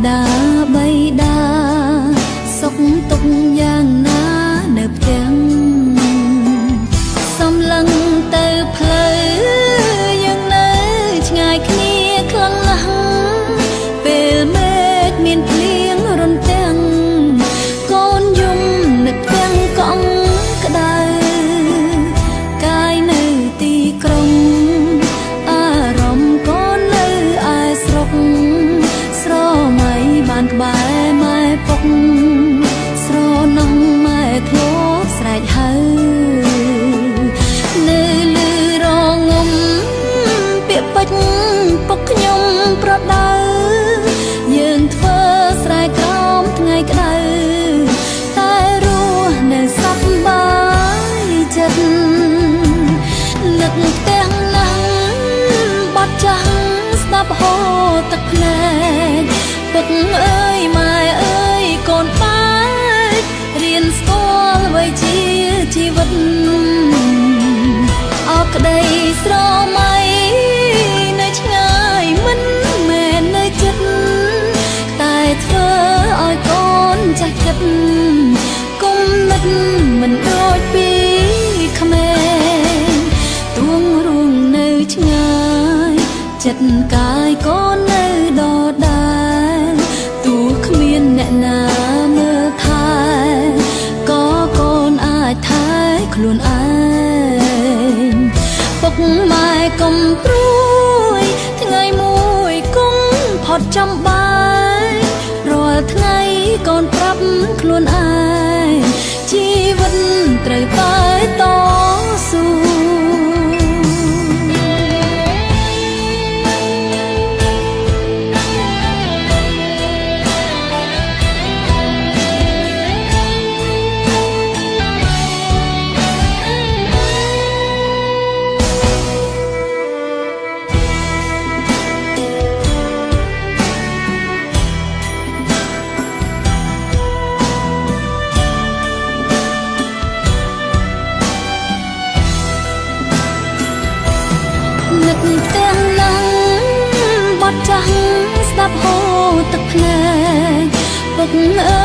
ដាបៃតាសុខទុក្ខយ៉ាងណានៅផ្ទាំងសំឡឹងទៅផ្លូវយើងនៅឆ្ងាយគ្នាខ្លាំងណាស់ពេលមេឃមានភ្លៀងរន្ទាំងកូនយំនឹកផ្ទាំងកង់ក្ដៅកាយនៅទីក្រុងអារម្មណ៍កូននៅឯស្រុកស្រមៃបានក្បែរម៉ែពុកស្រណោះម៉ែធ្លាប់ស្រែកហៅនៅលឺរងំពាក្យពេចន៍ពុកខ្ញុំប្រដៅយើងធ្វើស្រែក្រោមថ្ងៃក្ដៅតែរស់នៅសប្បាយចិត្តនឹកផ្ទាំងណាស់បត់ចាស់ស្ដាប់ហូរទឹកភ្នែកពុកអើយម៉ែអើយកូនបែករៀនស្គាល់អ្វីជាជីវិតអោក្តីស្រមៃនៅឆ្ងាយមិនមែននៅចិត្តតែធ្វើឲ្យកូនចេះគិតគុំនឹកមិនដូចពីក្មេងទួងរួងនៅឆ្ងាយចិត្តកាយកូននៅដដែលទោះគ្មានអ្នកណាមើលថែក៏កូនអាចថែខ្លួនឯងពុកម៉ែកុំព្រួយថ្ងៃមួយគង់ផុតចំបាយរាល់ថ្ងៃកូនប្រាប់ខ្លួនឯងជីវិតត្រូវតែតស៊ូ នឹកផ្ទាំងណាំងបត់ចាស់ស្ដាប់ហូរទឹកភ្នែកពុកអ